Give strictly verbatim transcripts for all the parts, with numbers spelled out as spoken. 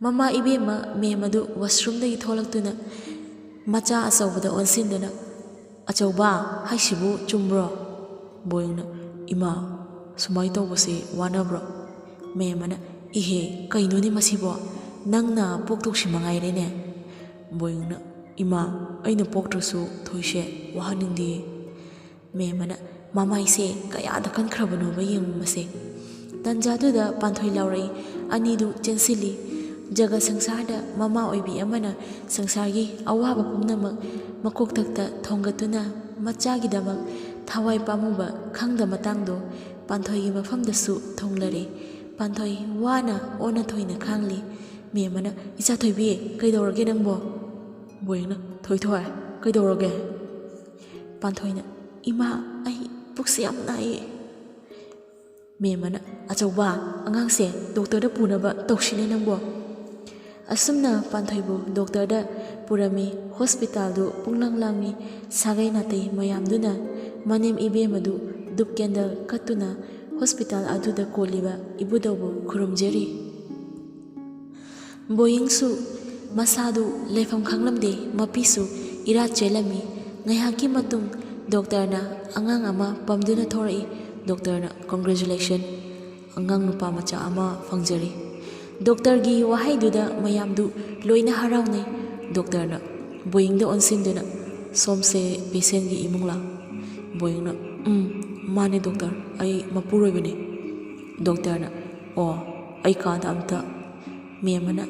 ꯃꯃꯥ ꯏꯕꯦꯝꯃ ꯃꯦꯝ ꯑꯗꯨ ꯋꯥꯁꯔꯨꯝꯗꯒꯤ ꯊꯣꯛꯂꯛꯇꯨꯅ ꯃꯆꯥ ꯑꯆꯧꯕꯗ ꯑꯣꯟꯁꯤꯟꯗꯨꯅ, "ꯑꯆꯧꯕ, ꯍꯥꯏꯁꯤꯕꯨ ꯆꯨꯝꯕ꯭ꯔꯣ?" ꯕꯣꯌꯤꯡꯅ, "ꯏꯃꯥ, ꯁꯨꯃꯥꯏꯅ ꯇꯧꯕꯁꯦ ꯋꯥꯅꯕ꯭ꯔꯣ?" ꯃꯦꯝ ꯑꯃꯅ, "ꯏꯍꯦ, ꯀꯩꯅꯣꯅꯦ ꯃꯁꯤꯕꯣ? ꯅꯪꯅ ꯄꯣꯛꯇꯧꯁꯤ ꯃꯉꯥꯏꯔꯦꯅꯦ?" ꯕꯣꯌꯤꯡꯅ, "ꯏꯃꯥ, ꯑꯩꯅ ꯄꯣꯛꯇ꯭ꯔꯁꯨ ꯊꯣꯏꯁꯦ ꯋꯥꯍꯟꯅꯤꯡꯗꯦ꯫" ꯃꯦꯝ ꯑꯃꯅ, "ꯃꯃꯥꯏꯁꯦ ꯀꯌꯥꯗ ꯀꯟꯈ꯭ꯔꯕꯅꯣꯕ ꯌꯦꯡꯉꯨ ꯃꯁꯦ꯫" ꯇꯟꯖꯥꯗꯨꯗ ꯄꯥꯟꯊꯣꯏ ꯂꯥꯎꯔꯛꯏ꯫ ꯑꯅꯤꯗꯨ ꯆꯦꯟꯁꯤꯜꯂꯤ꯫ ꯖꯒ ꯁꯪꯁꯥꯔꯗ ꯃꯃꯥ ꯑꯣꯏꯕꯤ ꯑꯃꯅ ꯁꯪꯁꯥꯔꯒꯤ ꯑꯋꯥꯕ ꯄꯨꯝꯅꯃꯛ ꯃꯀꯣꯛꯊꯛꯇ ꯊꯣꯡꯒꯠꯇꯨꯅ ꯃꯆꯥꯒꯤꯗꯃꯛ ꯊꯋꯥꯏ ꯄꯥꯝꯃꯨꯕ ꯈꯪꯗ ꯃꯇꯥꯡꯗꯣ ꯄꯥꯟꯊꯣꯏꯒꯤ ꯃꯐꯝꯗꯁꯨ ꯊꯨꯡꯂꯔꯦ꯫ ꯄꯥꯟꯊꯣꯏ ꯋꯥꯅ ꯑꯣꯟꯅ ꯊꯣꯏꯅ ꯈꯥꯡꯂꯤ꯫ ꯃꯦꯝ ꯑꯃꯅ, "ꯏꯆꯥ ꯊꯣꯏꯕꯤ, ꯀꯩꯗꯧꯔꯒꯦ ꯅꯪꯕꯣ?" ꯕꯣꯌꯤꯡꯅ, "ꯊꯣꯏꯊꯣꯏ, ꯀꯩꯗꯧꯔꯒꯦ?" ꯄꯥꯟꯊꯣꯏꯅ, "ꯏꯃꯥ, ꯑꯩ ꯄꯨꯛꯁꯦ ꯌꯥꯝ ꯅꯥꯏꯌꯦ꯫" ꯃꯦꯝ ꯑꯃꯅ, "ꯑꯆꯧꯕ, ꯑꯉꯥꯡꯁꯦ ꯗꯣꯛꯇꯔꯗ ꯄꯨꯅꯕ ꯇꯧꯁꯤꯅꯦ ꯅꯪꯕꯣ꯫" ꯑꯁꯨꯝꯅ ꯄꯥꯟꯊꯣꯏꯕꯨ ꯗꯣꯛꯇꯔꯗ ꯄꯨꯔꯝꯃꯤ꯫ ꯍꯣꯁꯄꯤꯇꯥꯜꯗꯨ ꯄꯨꯡꯂꯥꯡ ꯂꯥꯡꯉꯤ꯫ ꯁꯥꯒꯩ ꯅꯥꯇꯩ ꯃꯌꯥꯝꯗꯨꯅ ꯃꯅꯦꯝ ꯏꯕꯦꯝ ꯑꯗꯨ ꯙꯨꯞ ꯀꯦꯟꯗꯜ ꯀꯠꯇꯨꯅ ꯍꯣꯁꯄꯤꯇꯥꯜ ꯑꯗꯨꯗ ꯀꯣꯜꯂꯤꯕ ꯏꯕꯨꯙꯧꯕꯨ ꯈꯨꯔꯨꯝꯖꯔꯤ꯫ ꯕꯣꯌꯤꯡꯁꯨ ꯃꯁꯥꯗꯨ ꯂꯩꯐꯝ ꯈꯪꯂꯝꯗꯦ, ꯃꯄꯤꯁꯨ ꯏꯔꯥꯠ ꯆꯦꯜꯂꯝꯃꯤ꯫ ꯉꯥꯏꯍꯥꯛꯀꯤ ꯃꯇꯨꯡ ꯗꯣꯛꯇꯔꯅ ꯑꯉꯥꯡ ꯑꯃ ꯄꯝꯗꯨꯅ ꯊꯣꯔꯛꯏ꯫ ꯗꯣꯛꯇꯔꯅ, "Congratulation, ꯑꯉꯥꯡ ꯅꯨꯄꯥ ꯃꯆꯥ ꯑꯃ ꯐꯪꯖꯔꯦ꯫" ꯗꯣꯛꯇꯔꯒꯤ ꯋꯥꯍꯩꯗꯨꯗ ꯃꯌꯥꯝꯗꯨ ꯂꯣꯏꯅ ꯍꯔꯥꯎꯅꯩ꯫ ꯗꯣꯛꯇꯔꯅ ꯕꯣꯌꯤꯡꯗ ꯑꯣꯟꯁꯤꯟꯗꯨꯅ, "ꯁꯣꯝꯁꯦ ꯄꯦꯁꯦꯟꯒꯤ ꯏꯃꯨꯡꯂꯥ?" ꯕꯣꯌꯤꯡꯅ, "ꯎꯝ, ꯃꯥꯅꯦ ꯗꯣꯛꯇꯔ, ꯑꯩ ꯃꯄꯨꯔꯣꯏꯕꯅꯤ꯫" ꯗꯣꯛꯇꯔꯅ, "ꯑꯣ, ꯑꯩ ꯀꯥꯗ ꯑꯝꯇ꯫" ꯃꯦꯝ ꯑꯃꯅ,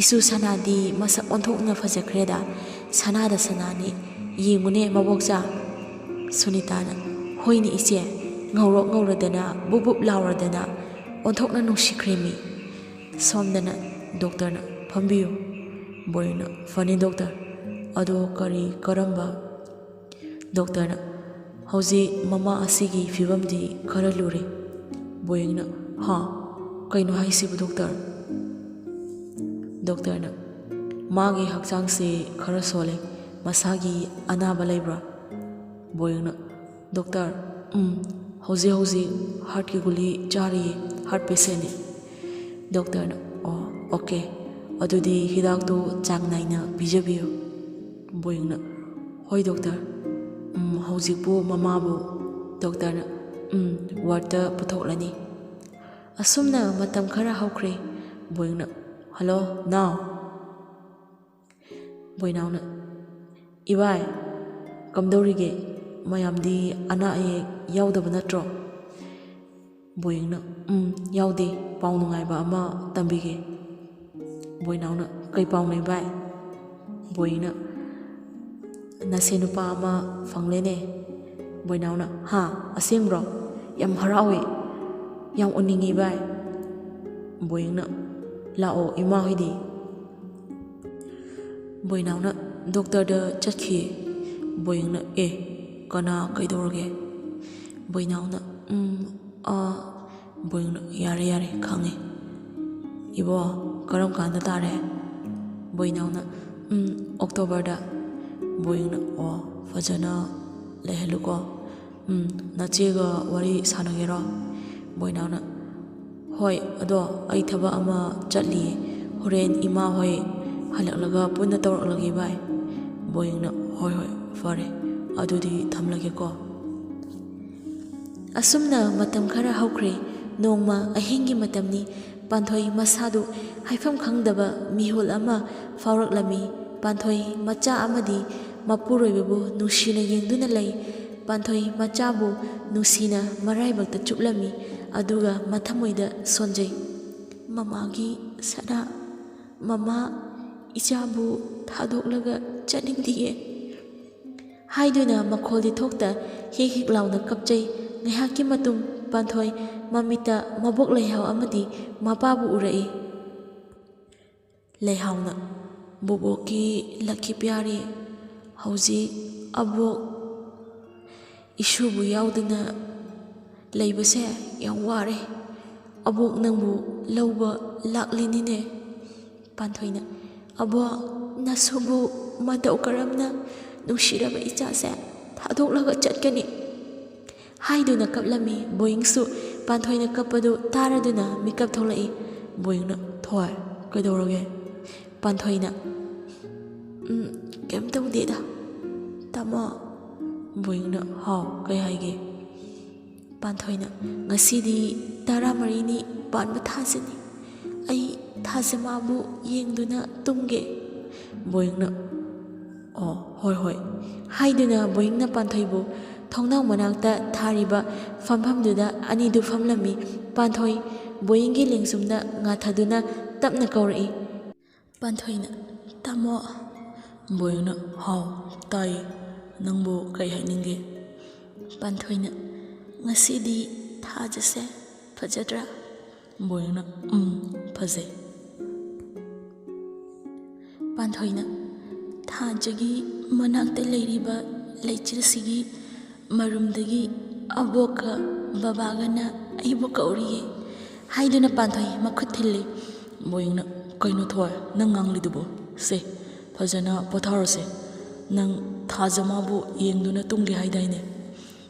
"ꯏꯁꯨ ꯁꯅꯥꯗꯤ ꯃꯁꯛ ꯑꯣꯟꯊꯣꯛꯅ ꯐꯖꯈ꯭ꯔꯦꯗ, ꯁꯅꯥꯗ ꯁꯅꯥꯅꯤ, ꯌꯦꯡꯉꯨꯅꯦ ꯃꯕꯣꯛꯆꯥ꯫" ꯁꯨꯅꯤꯇꯥꯅ, "ꯍꯣꯏꯅꯦ ꯏꯆꯦ, ꯉꯧꯔꯣꯛ ꯉꯧꯔꯗꯅ, ꯕꯨꯞ ꯕꯨꯞ ꯂꯥꯎꯔꯗꯅ, ꯑꯣꯟꯊꯣꯛꯅ ꯅꯨꯡꯁꯤꯈ꯭ꯔꯦꯃꯤ꯫" ꯁꯣꯝꯗꯅ ꯗꯣꯛꯇꯔꯅ, "ꯐꯝꯕꯤꯌꯨ꯫" ꯕꯣꯌꯤꯡꯅ, "ꯐꯅꯤ ꯗꯣꯛꯇꯔ, ꯑꯗꯣ ꯀꯔꯤ ꯀꯔꯝꯕ?" ꯗꯣꯛꯇꯔꯅ, "ꯍꯧꯖꯤꯛ ꯃꯃꯥ ꯑꯁꯤꯒꯤ ꯐꯤꯕꯝꯗꯤ ꯈꯔ ꯂꯨꯔꯦ꯫" ꯕꯣꯌꯤꯡꯅ, "ꯍꯥ? ꯀꯩꯅꯣ ꯍꯥꯏꯁꯤꯕꯨ ꯗꯣꯛꯇꯔ?" ꯗꯣꯛꯇꯔꯅ, "ꯃꯥꯒꯤ ꯍꯛꯆꯥꯡꯁꯤ ꯈꯔ ꯁꯣꯜꯂꯦ, ꯃꯁꯥꯒꯤ ꯑꯅꯥꯕ ꯂꯩꯕ꯭ꯔꯥ?" ꯕꯣꯌꯤꯡꯅ, "ꯗꯣꯛꯇꯔ, ꯎꯝ, ꯍꯧꯖꯤꯛ ꯍꯧꯖꯤꯛ ꯍꯥꯔꯠꯀꯤ ꯒꯨꯂꯤ ꯆꯥꯔꯤꯌꯦ, ꯍꯥꯔꯠ ꯄꯦꯁꯦꯟꯅꯤ꯫" ꯗꯣꯛꯇꯔꯅ, "ꯑꯣ, "ꯑꯣꯀꯦ, ꯑꯗꯨꯗꯤ ꯍꯤꯗꯥꯛꯇꯨ ꯆꯥꯡ ꯅꯥꯏꯅ ꯄꯤꯖꯕꯤꯌꯨ"꯫ ꯕꯣꯌꯤꯡꯅ, "ꯍꯣꯏ ꯗꯣꯛꯇꯔ꯫ ꯎꯝ, ꯍꯧꯖꯤꯛꯄꯨ ꯃꯃꯥꯕꯨ?" ꯗꯣꯛꯇꯔꯅ, "ꯎꯝ, ꯋꯥꯔꯗꯇ ꯄꯨꯊꯣꯛꯂꯅꯤ"꯫ ꯑꯁꯨꯝꯅ ꯃꯇꯝ ꯈꯔ ꯍꯧꯈ꯭ꯔꯦ꯫ ꯕꯣꯌꯤꯡꯅ, "ꯍꯜꯂꯣ, ꯅꯥꯎ!" ꯕꯣꯏꯅꯥꯎꯅ, "ꯏꯕꯥꯏ, ꯀꯝꯗꯧꯔꯤꯒꯦ? ꯃꯌꯥꯝꯗꯤ ꯑꯅꯥ ꯑꯌꯦꯛ ꯌꯥꯎꯗꯕ ꯅꯠꯇ꯭ꯔꯣ?" ꯕꯣꯌꯤꯡꯅ, "ꯎꯝ, ꯌꯥꯎꯗꯦ꯫ ꯄꯥꯎ ꯅꯨꯡꯉꯥꯏꯕ ꯑꯃ ꯇꯝꯕꯤꯒꯦ"꯫ ꯕꯣꯏꯅꯥꯎꯅ, "ꯀꯩ ꯄꯥꯎꯅꯣ ꯏꯕꯥꯏ?" ꯕꯣꯌꯤꯡꯅ, "ꯅꯁꯦ ꯅꯨꯄꯥ ꯑꯃ ꯐꯪꯂꯦꯅꯦ"꯫ ꯕꯣꯏꯅꯥꯎꯅ, "ꯍꯥ? ꯑꯁꯦꯡꯕ꯭ꯔꯣ? ꯌꯥꯝ ꯍꯔꯥꯎꯋꯦ꯫ ꯌꯥꯝ ꯎꯅꯤꯡꯉꯤ ꯏꯕꯥꯏ"꯫ ꯕꯣꯌꯤꯡꯅ, "ꯂꯥꯛꯑꯣ, ꯏꯃꯥ ꯍꯣꯏꯗꯤ?" ꯕꯣꯏꯅꯥꯎꯅ, "ꯗꯣꯛꯇꯔꯗ ꯆꯠꯈꯤꯌꯦ"꯫ ꯕꯣꯌꯤꯡꯅ, "ꯑꯦ, ꯀꯅꯥ, ꯀꯩꯗꯧꯔꯒꯦ?" ꯕꯣꯏꯅꯥꯎꯅ, "ꯎꯝ, ꯑꯥ"꯫ ꯕꯣꯌꯤꯡꯅ, "ꯌꯥꯔꯦ, ꯌꯥꯔꯦ, ꯈꯪꯉꯦ꯫ ꯏꯕꯣ, ꯀꯔꯝ ꯀꯥꯟꯗ ꯇꯥꯔꯦ?" ꯕꯣꯏꯅꯥꯎꯅ, "ꯎꯝ, ꯑꯣꯛꯇꯣꯕꯔꯗ"꯫ ꯕꯣꯌꯤꯡꯅ, "ꯑꯣ, ꯐꯖꯅ ꯂꯩꯍꯜꯂꯨꯀꯣ꯫ ꯎꯝ, ꯅꯆꯦꯒ ꯋꯥꯔꯤ ꯁꯥꯟꯅꯒꯦꯔꯣ?" ꯕꯣꯏꯅꯥꯎꯅ, "ꯍꯣꯏ, ꯑꯗꯣ ꯑꯩ ꯊꯕꯛ ꯑꯃ ꯆꯠꯂꯤꯌꯦ꯫ ꯍꯣꯔꯦꯟ ꯏꯃꯥ ꯍꯣꯏ ꯍꯜꯂꯛꯂꯒ ꯄꯨꯟꯅ ꯇꯧꯔꯛꯂꯒꯦ ꯚꯥꯏ"꯫ ꯕꯣꯌꯤꯡꯅ, "ꯍꯣꯏ, ꯍꯣꯏ, ꯐꯔꯦ꯫ ꯑꯗꯨꯗꯤ ꯊꯝꯂꯒꯦꯀꯣ"꯫ ꯑꯁꯨꯝꯅ ꯃꯇꯝ ꯈꯔ ꯍꯧꯈ꯭ꯔꯦ꯫ ꯅꯣꯡꯃ ꯑꯍꯤꯡꯒꯤ ꯃꯇꯝꯅꯤ꯫ ꯄꯥꯟꯊꯣꯏ ꯃꯁꯥꯗꯨ ꯍꯥꯏꯐꯝ ꯈꯪꯗꯕ ꯃꯤꯍꯨꯜ ꯑꯃ ꯐꯥꯎꯔꯛꯂꯝꯃꯤ꯫ ꯄꯥꯟꯊꯣꯏ ꯃꯆꯥ ꯑꯃꯗꯤ ꯃꯄꯨꯔꯣꯏꯕꯕꯨ ꯅꯨꯡꯁꯤꯅ ꯌꯦꯡꯗꯨꯅ ꯂꯩ꯫ ꯄꯥꯟꯊꯣꯏ ꯃꯆꯥꯕꯨ ꯅꯨꯡꯁꯤꯅ ꯃꯔꯥꯏꯕꯛꯇ ꯆꯨꯞꯂꯝꯃꯤ, ꯑꯗꯨꯒ ꯃꯊꯃꯣꯏꯗ ꯁꯣꯟꯖꯩ꯫ "ꯃꯃꯥꯒꯤ ꯁꯅꯥ, ꯃꯃꯥ, ꯏꯆꯥꯕꯨ ꯊꯥꯗꯣꯛꯂꯒ ꯆꯠꯅꯤꯡꯗꯤꯌꯦ" ꯍꯥꯏꯗꯨꯅ ꯃꯈꯣꯜꯗꯤ ꯊꯣꯛꯇ ꯍꯤꯛ ꯍꯤꯛ ꯂꯥꯎꯅ ꯀꯞꯆꯩ꯫ ꯉꯥꯏꯍꯥꯛꯀꯤ ꯃꯇꯨꯡ ꯄꯥꯟꯊꯣꯏ ꯃꯃꯤꯠꯇ ꯃꯕꯣꯛ ꯂꯩꯍꯥꯎ ꯑꯃꯗꯤ ꯃꯄꯥꯕꯨ ꯎꯔꯛꯏ꯫ ꯂꯩꯍꯥꯎꯅ, "ꯕꯣꯕꯣꯛꯀꯤ ꯂꯛꯈꯤ ꯄꯤꯌꯥꯔꯤ, ꯍꯧꯖꯤꯛ ꯑꯕꯣꯛ ꯏꯁꯨꯕꯨ ꯌꯥꯎꯗꯅ ꯂꯩꯕꯁꯦ ꯌꯥꯝ ꯋꯥꯔꯦ꯫ ꯑꯕꯣꯛ ꯅꯪꯕꯨ ꯂꯧꯕ ꯂꯥꯛꯂꯤꯅꯤꯅꯦ"꯫ ꯄꯥꯟꯊꯣꯏꯅ, "ꯑꯕꯣꯛ, ꯅꯁꯨꯕꯨ ꯃꯇꯧ ꯀꯔꯝꯅ ꯅꯨꯡꯁꯤꯔꯕ ꯏꯆꯥꯁꯦ ꯊꯥꯗꯣꯛꯂꯒ ꯆꯠꯀꯅꯤ?" ꯍꯥꯏꯗꯨꯅ ꯀꯞꯂꯝꯃꯤ꯫ ꯕꯣꯌꯤꯡꯁꯨ ꯄꯥꯟꯊꯣꯏꯅ ꯀꯞꯄꯗꯨ ꯇꯥꯔꯗꯨꯅ ꯃꯤꯀꯞ ꯊꯣꯛꯂꯛꯏ꯫ ꯕꯣꯌꯤꯡꯅ, "ꯊꯣꯏ, "ꯀꯩꯗꯧꯔꯒꯦ?" ꯄꯥꯟꯊꯣꯏꯅ, "ꯎꯝ, ꯀꯩꯝ ꯇꯧꯗꯦꯗ, ꯇꯥꯃꯣ꯫" ꯕꯣꯌꯤꯡꯅ, "ꯍꯥꯎ, ꯀꯩ ꯍꯥꯏꯒꯦ?" ꯄꯥꯟꯊꯣꯏꯅ, "ꯉꯁꯤꯗꯤ ꯇꯔꯥꯃꯔꯤꯅꯤ, ꯄꯥꯟꯕ ꯊꯥꯁꯤꯅꯤ꯫ ꯑꯩ ꯊꯥꯖꯃꯥꯕꯨ ꯌꯦꯡꯗꯨꯅ ꯇꯨꯝꯒꯦ꯫" ꯕꯣꯌꯤꯡꯅ, "ꯑꯣ, ꯍꯣꯏ, ꯍꯣꯏ" ꯍꯥꯏꯗꯨꯅ ꯕꯣꯌꯤꯡꯅ ꯄꯥꯟꯊꯣꯏꯕꯨ ꯊꯣꯡꯅꯥꯎ ꯃꯅꯥꯛꯇ ꯊꯥꯔꯤꯕ ꯐꯝꯐꯝꯗꯨꯗ ꯑꯅꯤꯗꯨ ꯐꯝꯂꯝꯃꯤ꯫ ꯄꯥꯟꯊꯣꯏ ꯕꯣꯌꯤꯡꯒꯤ ꯂꯦꯡꯖꯨꯝꯗ ꯉꯥꯊꯗꯨꯅ ꯇꯞꯅ ꯀꯧꯔꯛꯏ꯫ ꯄꯥꯟꯊꯣꯏꯅ, "ꯇꯥꯃꯣ꯫" ꯕꯣꯌꯤꯡꯅ, "ꯍꯥꯎ, ꯇꯥꯏ꯫ ꯅꯪꯕꯨ ꯀꯩ ꯍꯥꯏꯅꯤꯡꯒꯦ?" ꯄꯥꯟꯊꯣꯏꯅ, "ꯉꯁꯤꯗꯤ ꯊꯥꯖꯁꯦ ꯐꯖꯗ꯭ꯔꯥ?" ꯕꯣꯌꯤꯡꯅ, "ꯎꯝ, ꯐꯖꯩ꯫" ꯄꯥꯟꯊꯣꯏꯅ, "ꯊꯥꯖꯒꯤ ꯃꯅꯥꯛꯇ ꯂꯩꯔꯤꯕ ꯂꯩꯆꯤꯜꯁꯤꯒꯤ ꯃꯔꯨꯝꯗꯒꯤ ꯑꯕꯣꯛꯀ ꯕꯕꯥꯒꯅ ꯑꯩꯕꯨ ꯀꯧꯔꯤꯌꯦ" ꯍꯥꯏꯗꯨꯅ ꯄꯥꯟꯊꯣꯏ ꯃꯈꯨꯠ ꯊꯤꯜꯂꯤ꯫ ꯕꯣꯌꯤꯡꯅ, "ꯀꯩꯅꯣ ꯊꯣꯏ, ꯅꯪ ꯉꯥꯡꯂꯤꯗꯨꯕꯨ? ꯁꯦ, ꯐꯖꯅ ꯄꯣꯊꯥꯔꯣꯁꯦ꯫ ꯅꯪ ꯊꯥꯖꯃꯥꯕꯨ ꯌꯦꯡꯗꯨꯅ ꯇꯨꯝꯒꯦ ꯍꯥꯏꯗꯥꯏꯅꯦ?"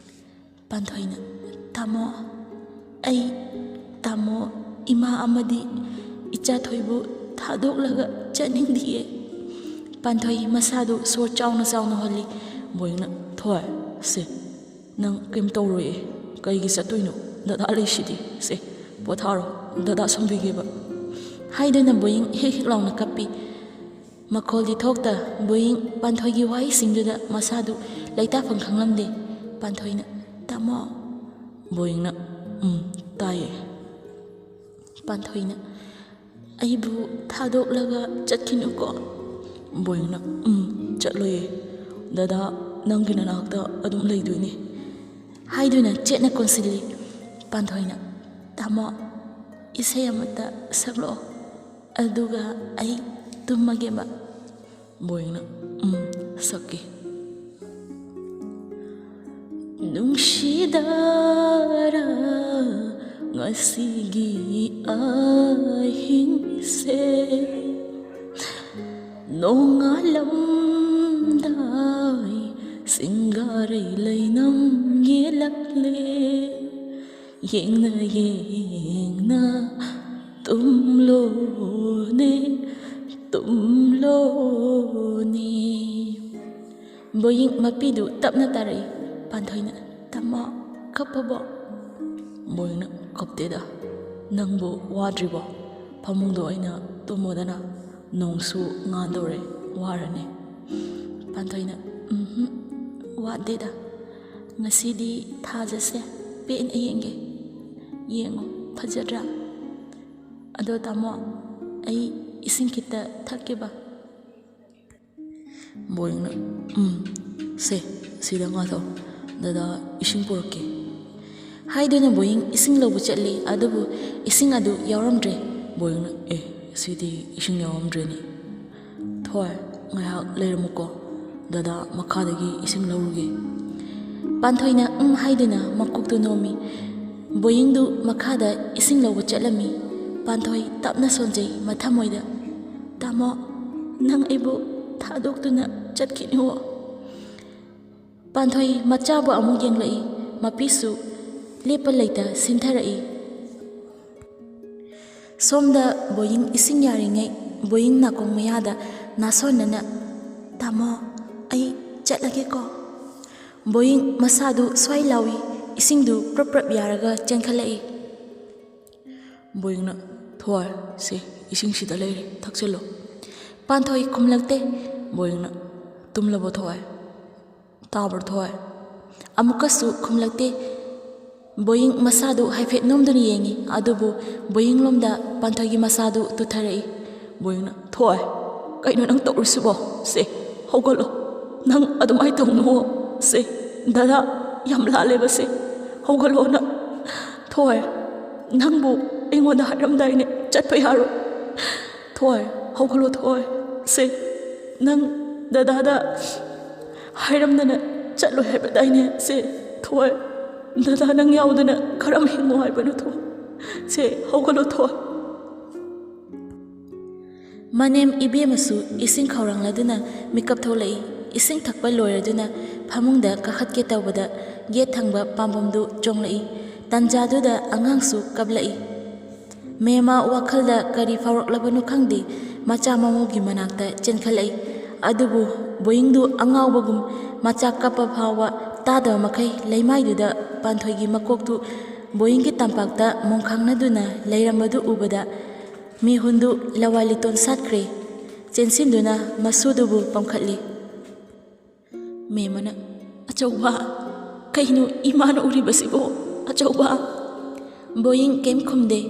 ꯄꯥꯟꯊꯣꯏꯅ, "ꯇꯥꯃꯣ, ꯑꯩ, ꯇꯥꯃꯣ, ꯏꯃꯥ ꯑꯃꯗꯤ ꯏꯆꯥꯊꯣꯏꯕꯨ ꯊꯥꯗꯣꯛꯂꯒ ꯆꯠꯅꯤꯡꯗꯤꯌꯦ꯫" ꯄꯥꯟꯊꯣꯏ ꯃꯁꯥꯗꯨ ꯁꯣꯔ ꯆꯥꯎꯅ ꯆꯥꯎꯅ ꯍꯣꯜꯂꯤ꯫ ꯕꯣꯌꯤꯡꯅ, "ꯊꯣꯏ, ꯁꯦ, ꯅꯪ ꯀꯩꯝ ꯇꯧꯔꯣꯏꯌꯦ꯫ ꯀꯩꯒꯤ ꯆꯠꯇꯣꯏꯅꯣ? ꯗꯗꯥ ꯂꯩꯁꯤꯗꯤ꯫ ꯁꯦ, ꯄꯣꯊꯥꯔꯣ, ꯗꯗꯥ ꯁꯨꯝꯕꯤꯒꯦꯕ" ꯍꯥꯏꯗꯨꯅ ꯕꯣꯌꯤꯡ ꯍꯦꯛ ꯍꯦꯛ ꯂꯥꯎꯅ ꯀꯞꯄꯤ꯫ ꯃꯈꯣꯜꯗꯤ ꯊꯣꯛꯇ ꯕꯣꯌꯤꯡ ꯄꯥꯟꯊꯣꯏꯒꯤ ꯋꯥꯍꯩꯁꯤꯡꯗꯨꯗ ꯃꯁꯥꯗꯨ ꯂꯩꯇꯥꯐꯝ ꯈꯪꯂꯝꯗꯦ꯫ ꯄꯥꯟꯊꯣꯏꯅ, "ꯇꯥꯃꯣ꯫" ꯕꯣꯌꯤꯡꯅ, "ꯎꯝ, ꯇꯥꯏꯌꯦ꯫" ꯄꯥꯟꯊꯣꯏꯅ, "ꯑꯩꯕꯨ ꯊꯥꯗꯣꯛꯂꯒ ꯆꯠꯈꯤꯅꯨꯀꯣ꯫" ꯕꯣꯌꯤꯡꯅ, "ꯎꯝ, ꯆꯠꯂꯣꯏꯌꯦ꯫ ꯗꯗꯥ ꯅꯪꯒꯤ ꯅꯅꯥꯛꯇ ꯑꯗꯨꯝ ꯂꯩꯗꯣꯏꯅꯦ" ꯍꯥꯏꯗꯨꯅ ꯆꯦꯠꯅ ꯀꯣꯟꯁꯤꯜꯂꯤ꯫ ꯄꯥꯟꯊꯣꯏꯅ, "ꯇꯥꯃꯣ, ꯏꯁꯩ ꯑꯃꯇ ꯁꯛꯂꯛꯑꯣ, ꯑꯗꯨꯒ ꯑꯩ ꯇꯨꯝꯃꯒꯦꯕ꯫" ꯕꯣꯌꯤꯡꯅ, "ꯎꯝ, ꯁꯛꯀꯦ꯫" ꯅꯨꯡꯁꯤꯗꯔꯥ ꯉꯁꯤꯒꯤ ꯑꯍꯤꯡꯁꯦ, ꯅꯣꯡꯉꯥꯜꯂꯝꯗꯥꯏ ꯁꯤꯡꯒꯥꯔꯩ ꯂꯩꯅꯝ ꯌꯦꯜꯂꯛꯂꯦ꯫ ꯌꯦꯡꯅ ꯌꯦꯡꯅ ꯇꯨꯝꯂꯣ ꯕꯣꯌꯤꯡ ꯃꯄꯤꯗꯨ ꯇꯞꯅ ꯇꯥꯔꯛꯏ꯫ ꯄꯥꯟꯊꯣꯏꯅ, "ꯇꯥꯃꯣ, ꯀꯞꯄꯕꯣ?" ꯕꯣꯌꯤꯡꯅ, "ꯀꯞꯇꯦꯗ꯫ ꯅꯪꯕꯨ ꯋꯥꯗ꯭ꯔꯤꯕꯣ? ꯐꯃꯨꯡꯗ ꯑꯣꯏꯅ ꯇꯨꯝꯃꯣꯗꯅ꯫ ꯅꯣꯡꯁꯨ ꯉꯥꯟꯗꯧꯔꯦ, ꯋꯥꯔꯅꯤ꯫" ꯄꯥꯟꯊꯣꯏꯅ, "ꯎꯝꯍꯨꯝ, ꯋꯥꯗꯦꯗ꯫ ꯉꯁꯤꯗꯤ ꯊꯥꯖꯁꯦ ꯄꯦꯟꯅ ꯌꯦꯡꯒꯦ꯫ ꯌꯦꯡꯉꯣ, ꯐꯖꯗ꯭ꯔꯥ? ꯑꯗꯣ ꯇꯥꯃꯣ, ꯑꯩ ꯏꯁꯤꯡ ꯈꯤꯇ ꯊꯛꯀꯦꯕ꯫" ꯕꯣꯌꯤꯡꯅ, "ꯎꯝ, ꯁꯦ, ꯁꯤꯗ ꯉꯥ ꯊꯛꯑꯣ꯫ ꯗꯗꯥ ꯏꯁꯤꯡ ꯄꯨꯔꯛꯀꯦ꯫" ꯍꯥꯏꯗꯨꯅ ꯕꯣꯌꯤꯡ ꯏꯁꯤꯡ ꯂꯧꯕ ꯆꯠꯂꯤ, ꯑꯗꯨꯕꯨ ꯏꯁꯤꯡ ꯑꯗꯨ ꯌꯥꯎꯔꯝꯗ꯭ꯔꯦ꯫ ꯕꯣꯌꯤꯡꯅ, "ꯑꯦ, ꯁꯤꯗꯤ ꯏꯁꯤꯡ ꯌꯥꯎꯔꯝꯗ꯭ꯔꯦꯅꯦ꯫ ꯊꯣꯏ, ꯉꯥꯏꯍꯥꯛ ꯂꯩꯔꯝꯃꯨꯀꯣ, ꯗꯗꯥ ꯃꯈꯥꯗꯒꯤ ꯏꯁꯤꯡ ꯂꯧꯔꯨꯒꯦ꯫" ꯄꯥꯟꯊꯣꯏꯅ ꯎꯝ ꯍꯥꯏꯗꯨꯅ ꯃꯀꯣꯛꯇꯨ ꯅꯣꯝꯃꯤ꯫ ꯕꯣꯌꯤꯡꯗꯨ ꯃꯈꯥꯗ ꯏꯁꯤꯡ ꯂꯧꯕ ꯆꯠꯂꯝꯃꯤ꯫ ꯄꯥꯟꯊꯣꯏ ꯇꯞꯅ ꯁꯣꯟꯖꯩ ꯃꯊꯃꯣꯏꯗ, "ꯇꯥꯃꯣ, ꯅꯪ ꯑꯩꯕꯨ ꯊꯥꯗꯣꯛꯇꯨꯅ ꯆꯠꯈꯤꯅꯨꯋꯣ꯫" ꯄꯥꯟꯊꯣꯏ ꯃꯆꯥꯕꯨ ꯑꯃꯨꯛ ꯌꯦꯡꯂꯛꯏ꯫ ꯃꯄꯤꯁꯨ ꯂꯦꯞꯄ ꯂꯩꯇ ꯁꯤꯟꯊꯔꯛꯏ꯫ ꯁꯣꯝꯗ ꯕꯣꯌꯤꯡ ꯏꯁꯤꯡ ꯌꯥꯔꯤꯉꯩ ꯕꯣꯌꯤꯡ ꯅꯥꯀꯣꯡ ꯃꯌꯥꯗ ꯅꯥꯁꯣꯟꯅꯅ, "ꯇꯥꯃꯣ, ꯑꯩ ꯆꯠꯂꯒꯦꯀꯣ꯫" ꯕꯣꯌꯤꯡ ꯃꯁꯥꯗꯨ ꯁ꯭ꯋꯥꯏ ꯂꯥꯎꯏ, ꯏꯁꯤꯡꯗꯨ ꯄ꯭ꯔꯞ ꯄ꯭ꯔꯞ ꯌꯥꯔꯒ ꯆꯦꯟꯈꯠꯂꯛꯏ꯫ ꯕꯣꯌꯤꯡꯅ, "ꯊꯣꯏ, ꯁꯦ, ꯏꯁꯤꯡꯁꯤꯗ ꯂꯩꯔꯦ, ꯊꯛꯆꯤꯜꯂꯣ꯫" ꯄꯥꯟꯊꯣꯏ ꯈꯨꯝꯂꯛꯇꯦ꯫ ꯕꯣꯌꯤꯡꯅ, "ꯇꯨꯝꯂꯕꯣ ꯊꯣꯏ? ꯇꯥꯕ꯭ꯔꯣ ꯊꯣꯏ?" ꯑꯃꯨꯛꯀꯁꯨ ꯈꯨꯝꯂꯛꯇꯦ꯫ ꯕꯣꯌꯤꯡ ꯃꯁꯥꯗꯨ ꯍꯥꯏꯐꯦꯠ ꯅꯣꯝꯗꯨꯅ ꯌꯦꯡꯏ, ꯑꯗꯨꯕꯨ ꯕꯣꯌꯤꯡꯂꯣꯝꯗ ꯄꯥꯟꯊꯣꯏꯒꯤ ꯃꯁꯥꯗꯨ ꯇꯨꯊꯔꯛꯏ꯫ ꯕꯣꯌꯤꯡꯅ, "ꯊꯣꯏ, ꯀꯩꯅꯣ ꯅꯪ ꯇꯧꯔꯤꯁꯤꯕꯣ? ꯁꯦ, ꯍꯧꯒꯠꯂꯣ꯫ ꯅꯪ ꯑꯗꯨꯃꯥꯏꯅ ꯇꯧꯅꯨꯋꯣ꯫ ꯁꯦ, ꯗꯗꯥ ꯌꯥꯝ ꯂꯥꯜꯂꯦꯕ꯫ ꯁꯦ, ꯍꯧꯒꯠꯂꯣ ꯅꯪ꯫ ꯊꯣꯏ, ꯅꯪꯕꯨ ꯑꯩꯉꯣꯟꯗ ꯍꯥꯏꯔꯝꯗꯥꯏꯅꯦ ꯆꯠꯄ ꯌꯥꯔꯣꯏ꯫ ꯊꯣꯏ, ꯍꯧꯒꯠꯂꯣ ꯊꯣꯏ꯫ ꯁꯦ, ꯅꯪ ꯗꯗꯥꯗ ꯍꯥꯏꯔꯝꯗꯅ ꯆꯠꯂꯣꯏ ꯍꯥꯏꯕꯗꯥꯏꯅꯦ? ꯁꯦ, ꯊꯣꯏ, ꯗꯗꯥ ꯅꯪ ꯌꯥꯎꯗꯅ ꯀꯔꯝ ꯍꯤꯡꯉꯣ ꯍꯥꯏꯕꯅꯣ ꯊꯣꯏ? ꯁꯦ, ꯍꯧꯒꯠꯂꯣ ꯊꯣꯏ꯫" ꯃꯅꯦꯝ ꯏꯕꯦꯝꯃꯁꯨ ꯏꯁꯤꯡ ꯈꯧꯔꯥꯡꯂꯗꯨꯅ ꯃꯤꯀꯞ ꯊꯣꯛꯂꯛꯏ꯫ ꯏꯁꯤꯡ ꯊꯛꯄ ꯂꯣꯏꯔꯗꯨꯅ ꯐꯃꯨꯡꯗ ꯀꯥꯈꯠꯀꯦ ꯇꯧꯕꯗ ꯒꯦꯠ ꯊꯪꯕ ꯄꯥꯝꯕꯣꯝꯗꯨ ꯆꯣꯡꯂꯛꯏ꯫ ꯇꯟꯖꯥꯗꯨꯗ ꯑꯉꯥꯡꯁꯨ ꯀꯞꯂꯛꯏ꯫ ꯃꯦꯃꯥ ꯋꯥꯈꯜꯗ ꯀꯔꯤ ꯐꯥꯎꯔꯛꯂꯕꯅꯣ ꯈꯪꯗꯦ, ꯃꯆꯥ ꯃꯃꯧꯒꯤ ꯃꯅꯥꯛꯇ ꯆꯦꯟꯈꯠꯂꯛꯏ꯫ ꯑꯗꯨꯕꯨ ꯕꯣꯌꯤꯡꯗꯨ ꯑꯉꯥꯎꯕꯒꯨꯝ ꯃꯆꯥꯛ ꯀꯞꯄ ꯐꯥꯎꯕ ꯇꯥꯗꯕ ꯃꯈꯩ ꯂꯩꯃꯥꯏꯗꯨꯗ ꯄꯥꯟꯊꯣꯏꯒꯤ ꯃꯀꯣꯛꯇꯨ ꯕꯣꯌꯤꯡꯒꯤ ꯇꯝꯄꯥꯛꯇ ꯃꯣꯡꯈꯥꯡꯅꯗꯨꯅ ꯂꯩꯔꯝꯕꯗꯨ ꯎꯕꯗ ꯃꯤꯍꯨꯟꯗꯨ ꯂꯋꯥꯏ ꯂꯤꯇꯣꯟ ꯁꯥꯠꯈ꯭ꯔꯦ꯫ ꯆꯦꯟꯁꯤꯟꯗꯨꯅ ꯃꯁꯨꯗꯨꯕꯨ ꯄꯝꯈꯠꯂꯤ꯫ ꯃꯦꯃꯅ, "ꯑꯆꯧꯕ, ꯀꯩꯅꯣ ꯏꯃꯥꯅ ꯎꯔꯤꯕꯁꯤꯕꯣ? ꯑꯆꯧꯕ!" ꯕꯣꯌꯤꯡ ꯀꯩꯝ ꯈꯨꯝꯗꯦ꯫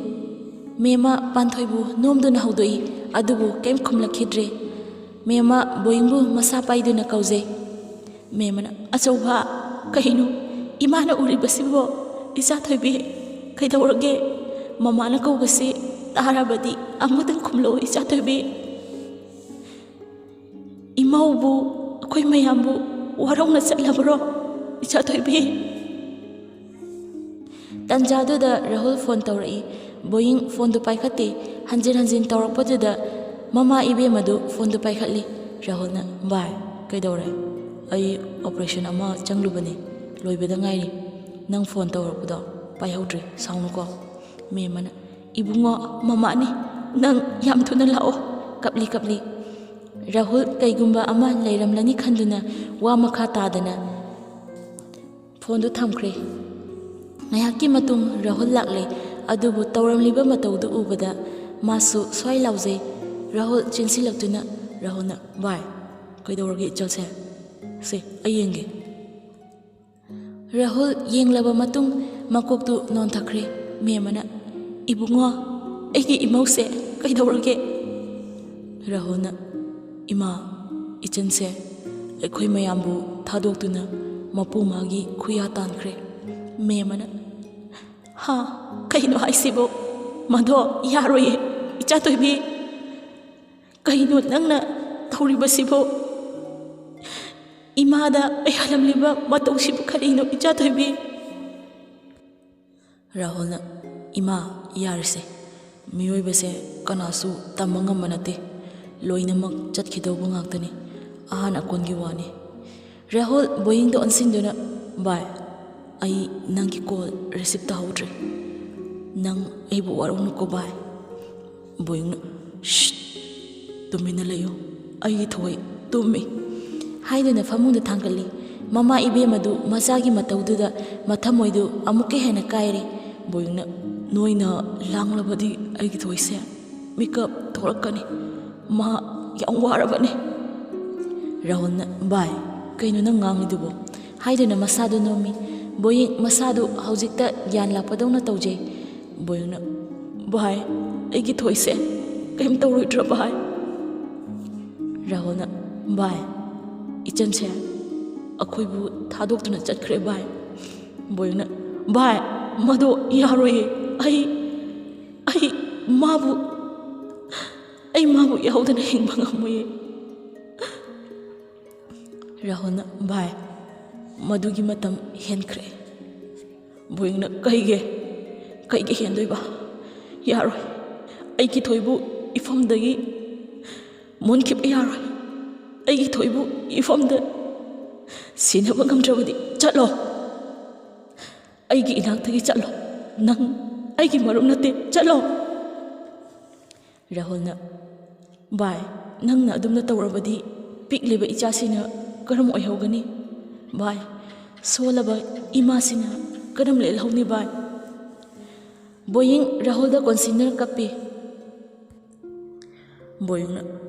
ꯃꯦꯃ ꯄꯥꯟꯊꯣꯏꯕꯨ ꯅꯣꯝꯗꯨꯅ ꯍꯧꯗꯣꯛꯏ, ꯑꯗꯨꯕꯨ ꯀꯩꯝ ꯈꯨꯝꯂꯛꯈꯤꯗ꯭ꯔꯦ꯫ ꯃꯦꯃ ꯕꯣꯌꯤꯡꯕꯨ ꯃꯁꯥ ꯄꯥꯏꯗꯨꯅ ꯀꯧꯖꯩ꯫ ꯃꯦꯃꯅ, "ꯑꯆꯧꯕ, ꯀꯩꯅꯣ ꯏꯃꯥꯅ ꯎꯔꯤꯕꯁꯤꯕꯣ? ꯏꯆꯥ ꯊꯣꯏꯕꯤ, ꯀꯩꯗꯧꯔꯒꯦ? ꯃꯃꯥꯅ ꯀꯧꯕꯁꯤ ꯇꯥꯔꯕꯗꯤ ꯑꯃꯨꯛꯇꯪ ꯈꯨꯝꯂꯛꯑꯣ, ꯏꯆꯥ ꯊꯣꯏꯕꯤ꯫ ꯏꯃꯧꯕꯨ, ꯑꯩꯈꯣꯏ ꯃꯌꯥꯝꯕꯨ ꯋꯥꯔꯧꯅ ꯆꯠꯂꯕ꯭ꯔꯣ, ꯏꯆꯥ ꯊꯣꯏꯕꯤ?" ꯇꯟꯖꯥꯗꯨꯗ ꯔꯥꯍꯨꯜ ꯐꯣꯟ ꯇꯧꯔꯛꯏ꯫ ꯕꯣꯌꯤꯡ ꯐꯣꯟꯗꯨ ꯄꯥꯏꯈꯠꯇꯦ꯫ ꯍꯟꯖꯤꯟ ꯍꯟꯖꯤꯟ ꯇꯧꯔꯛꯄꯗꯨꯗ ꯃꯃꯥ ꯏꯕꯦꯝꯃꯗꯨ ꯐꯣꯟꯗꯨ ꯄꯥꯏꯈꯠꯂꯤ꯫ ꯔꯥꯍꯨꯜꯅ, "ꯚꯥꯏ, ꯀꯩꯗꯧꯔꯦ?" "ꯑꯩ ꯑꯣꯄꯔꯦꯁꯟ ꯑꯃ ꯆꯪꯂꯨꯕꯅꯤ, ꯂꯣꯏꯕꯗ ꯉꯥꯏꯔꯤ꯫ ꯅꯪ ꯐꯣꯟ ꯇꯧꯔꯛꯄꯗꯣ ꯄꯥꯏꯍꯧꯗ꯭ꯔꯦ, ꯁꯥꯎꯅꯨꯀꯣ꯫" ꯃꯦꯃꯅ, "ꯏꯕꯨꯡꯉꯣ, ꯃꯃꯥꯅꯤ, ꯅꯪ ꯌꯥꯝ ꯊꯨꯅ ꯂꯥꯛꯑꯣ꯫" ꯀꯞꯂꯤ ꯀꯞꯂꯤ꯫ ꯔꯥꯍꯨꯜ ꯀꯩꯒꯨꯝꯕ ꯑꯃ ꯂꯩꯔꯝꯂꯅꯤ ꯈꯟꯗꯨꯅ ꯋꯥ ꯃꯈꯥ ꯇꯥꯗꯅ ꯐꯣꯟꯗꯨ ꯊꯝꯈ꯭ꯔꯦ꯫ ꯉꯥꯏꯍꯥꯛꯀꯤ ꯃꯇꯨꯡ ꯔꯥꯍꯨꯜ ꯂꯥꯛꯂꯦ, ꯑꯗꯨꯕꯨ ꯇꯧꯔꯝꯂꯤꯕ ꯃꯇꯧꯗꯨ ꯎꯕꯗ ꯃꯥꯁꯨ ꯁ꯭ꯋꯥꯏ ꯂꯥꯎꯖꯩ꯫ ꯔꯥꯍꯨꯜ ꯆꯦꯟꯁꯤꯜꯂꯛꯇꯨꯅ ꯔꯥꯍꯨꯜꯅ, "ꯚꯥꯏ, ꯀꯩꯗꯧꯔꯒꯦ ꯏꯆꯜꯁꯦ? ꯁꯦ, ꯑꯩ ꯌꯦꯡꯒꯦ꯫" ꯔꯥꯍꯨꯜ ꯌꯦꯡꯂꯕ ꯃꯇꯨꯡ ꯃꯀꯣꯛꯇꯨ ꯅꯣꯟꯊꯈ꯭ꯔꯦ꯫ ꯃꯦꯃꯅ, "ꯏꯕꯨꯡꯉꯣ, ꯑꯩꯒꯤ ꯏꯃꯧꯁꯦ ꯀꯩꯗꯧꯔꯒꯦ?" ꯔꯥꯍꯨꯜꯅ, "ꯏꯃꯥ, ꯏꯆꯟꯁꯦ ꯑꯩꯈꯣꯏ ꯃꯌꯥꯝꯕꯨ ꯊꯥꯗꯣꯛꯇꯨꯅ ꯃꯄꯨ ꯃꯥꯒꯤ ꯈꯨꯌꯥ ꯇꯥꯟꯈ꯭ꯔꯦ꯫" ꯃꯦꯃꯅ, "ꯍꯥ? ꯀꯩꯅꯣ ꯍꯥꯏꯁꯤꯕꯣ? ꯃꯗꯣ ꯌꯥꯔꯣꯏꯌꯦ, ꯏꯆꯥ ꯊꯣꯏꯕꯤ꯫ ꯀꯩꯅꯣ ꯅꯪꯅ ꯇꯧꯔꯤꯕꯁꯤꯕꯣ? ꯏꯃꯥꯗ ꯑꯣꯏꯍꯜꯂꯝꯂꯤꯕ ꯃꯇꯧꯁꯤꯕꯨ ꯀꯔꯤꯅꯣ, ꯏꯆꯥ ꯊꯣꯏꯕꯤ?" ꯔꯥꯍꯨꯜꯅ, "ꯏꯃꯥ, ꯌꯥꯔꯁꯦ꯫ ꯃꯤꯑꯣꯏꯕꯁꯦ ꯀꯅꯥꯁꯨ ꯇꯝꯕ ꯉꯝꯕ ꯅꯠꯇꯦ꯫ ꯂꯣꯏꯅꯃꯛ ꯆꯠꯈꯤꯗꯧꯕ ꯉꯥꯛꯇꯅꯤ꯫ ꯑꯍꯥꯟ ꯑꯀꯣꯟꯒꯤ ꯋꯥꯅꯤ꯫" ꯔꯥꯍꯨꯜ ꯕꯣꯌꯤꯡꯗ ꯑꯣꯟꯁꯤꯟꯗꯨꯅ, "ꯚꯥꯏ, ꯑꯩ ꯅꯪꯒꯤ ꯀꯣꯜ ꯔꯤꯁꯤꯞ ꯇꯧꯍꯧꯗ꯭ꯔꯦ꯫ ꯅꯪ ꯑꯩꯕꯨ ꯋꯥꯔꯧꯅꯨꯀꯣ ꯚꯥꯏ꯫" ꯕꯣꯌꯤꯡꯅ, "ꯁ꯭ꯁ, ꯇꯨꯃꯤꯟꯅ ꯂꯩꯌꯨ꯫ ꯑꯩꯒꯤ ꯊꯋꯥꯏ ꯇꯨꯝꯃꯤ ꯍꯥꯏꯗꯨꯅ ꯐꯃꯨꯡꯗ ꯊꯥꯡꯒꯠꯂꯤ꯫ ꯃꯃꯥ ꯏꯕꯦꯝ ꯑꯗꯨ ꯃꯆꯥꯒꯤ ꯃꯇꯧꯗꯨꯗ ꯃꯊꯃꯣꯏꯗꯨ ꯑꯃꯨꯛꯀ ꯍꯦꯟꯅ ꯀꯥꯏꯔꯦ꯫ ꯕꯣꯌꯤꯡꯅ, "ꯅꯣꯏꯅ ꯂꯥꯡꯂꯕꯗꯤ ꯑꯩꯒꯤ ꯊꯣꯏꯁꯦ ꯃꯤꯀꯞ ꯊꯣꯛꯂꯛꯀꯅꯤ꯫ ꯃꯥ ꯌꯥꯝ ꯋꯥꯔꯕꯅꯤ꯫" ꯔꯥꯍꯨꯜꯅ, "ꯚꯥꯏ, ꯀꯩꯅꯣ ꯅꯪ ꯉꯥꯡꯉꯤꯗꯨꯕꯣ?" ꯍꯥꯏꯗꯨꯅ ꯃꯁꯥꯗꯨ ꯅꯣꯝꯃꯤ꯫ ꯕꯣꯌꯤꯡ ꯃꯁꯥꯗꯨ ꯍꯧꯖꯤꯛꯇ ꯒ꯭ꯌꯥꯟ ꯂꯥꯛꯄꯗꯧꯅ ꯇꯧꯖꯩ꯫ ꯕꯣꯌꯤꯡꯅ, "ꯚꯥꯏ, ꯑꯩꯒꯤ ꯊꯣꯏꯁꯦ ꯀꯩꯝ ꯇꯧꯔꯣꯏꯗ꯭ꯔꯥ ꯚꯥꯏ?" ꯔꯥꯍꯨꯜꯅ, "ꯚꯥꯏ, ꯏꯆꯟꯁꯦ ꯑꯩꯈꯣꯏꯕꯨ ꯊꯥꯗꯣꯛꯇꯨꯅ ꯆꯠꯈ꯭ꯔꯦ ꯚꯥꯏ꯫" ꯕꯣꯌꯤꯡꯅ, "ꯚꯥꯏ, ꯃꯗꯣ ꯌꯥꯔꯣꯏꯌꯦ꯫ ꯑꯩ, ꯑꯩ ꯃꯥꯕꯨ, ꯑꯩ ꯃꯥꯕꯨ ꯌꯥꯎꯗꯅ ꯍꯤꯡꯕ ꯉꯝꯃꯣꯏꯌꯦ꯫" ꯔꯥꯍꯨꯜꯅ, "ꯚꯥꯏ, ꯃꯗꯨꯒꯤ ꯃꯇꯝ ꯍꯦꯟꯈ꯭ꯔꯦ꯫" ꯕꯣꯌꯤꯡꯅ, "ꯀꯩꯒꯤ? ꯀꯩꯒꯤ ꯍꯦꯟꯗꯣꯏꯕ? ꯌꯥꯔꯣꯏ꯫ ꯑꯩꯒꯤ ꯊꯣꯏꯕꯨ ꯏꯐꯝꯗꯒꯤ ꯃꯨꯟꯈꯤꯕ ꯌꯥꯔꯣꯏ꯫ ꯑꯩꯒꯤ ꯊꯣꯏꯕꯨ ꯏꯐꯝꯗ ꯁꯤꯟꯅꯕ ꯉꯝꯗ꯭ꯔꯕꯗꯤ ꯆꯠꯂꯣ꯫ ꯑꯩꯒꯤ ꯏꯅꯥꯛꯇꯒꯤ ꯆꯠꯂꯣ꯫ ꯅꯪ ꯑꯩꯒꯤ ꯃꯔꯨꯞ ꯅꯠꯇꯦ, ꯆꯠꯂꯣ꯫" ꯔꯥꯍꯨꯜꯅ, "ꯚꯥꯏ, ꯅꯪꯅ ꯑꯗꯨꯝꯅ ꯇꯧꯔꯕꯗꯤ ꯄꯤꯛꯂꯤꯕ ꯏꯆꯥꯁꯤꯅ ꯀꯔꯝ ꯑꯣꯏꯍꯧꯒꯅꯤ? ꯚꯥꯏ, ꯁꯣꯜꯂꯕ ꯏꯃꯥꯁꯤꯅ ꯀꯔꯝ ꯂꯦꯜꯍꯧꯅꯤ ꯚꯥꯏ?" ꯕꯣꯌꯤꯡ ꯔꯥꯍꯨꯜꯗ ꯀꯣꯟꯁꯤꯟꯗꯨꯅ ꯀꯞꯄꯤ꯫ ꯕꯣꯌꯤꯡꯅ,